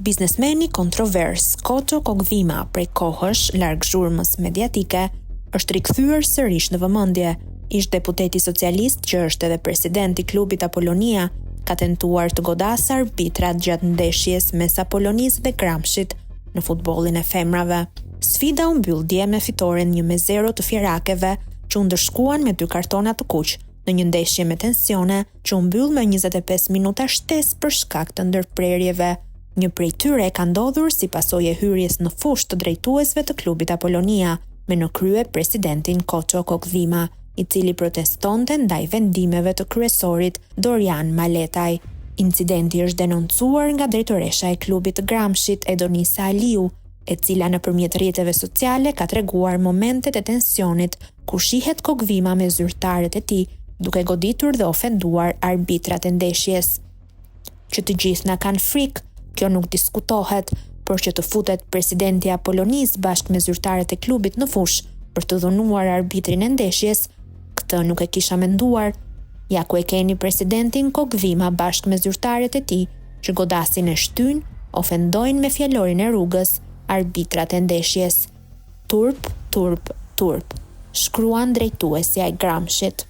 Biznesmeni kontrovers Koço Kokëdhima prej kohësh larg zhurmës mediatike është rikthyer sërish në vëmendje. Ish-deputeti socialist që është edhe president i klubit Apolonia ka tentuar të godasë arbitrat gjatë ndeshjes mes Apolonisë dhe Gramshit në futbollin e femrave. Sfida u mbyll dje me fitoren 1-0 të fierakeve që u ndëshkuan me dy kartona të kuq në një ndeshje me tensione që u mbyll me 25 minuta shtesë për shkak të ndërprerjeve. Një prej tyre ka ndodhur si pasojë e hyrjes në fushë të drejtuesve të klubit Apolonia, me në krye presidentin Koço Kokëdhima, i cili protestonte ndaj vendimeve të kryesorit Dorian Maletaj. Incidenti është denoncuar nga drejtoresha e klubit të Gramshit, Edonisa Aliu, e cila nëpërmjet rrjeteve sociale ka treguar momentet e tensionit ku shihet Kokëdhima me zyrtarët e tij duke goditur dhe ofenduar arbitrat e ndeshjes. Që të gjithë na kanë frikë, kjo nuk diskutohet, por që të futet presidenti i Apolonisë bashkë me zyrtarët e klubit në fushë për të dhunuar arbitrin e ndeshjes, këtë nuk e kisha menduar. Ja ku e keni presidentin Kokëdhima bashkë me zyrtarët e tij që godasin e shtyjnë, ofendojnë me fjalorin e rrugës arbitrat e ndeshjes. Turp, turp, turp, shkruan drejtuesja e Gramshit.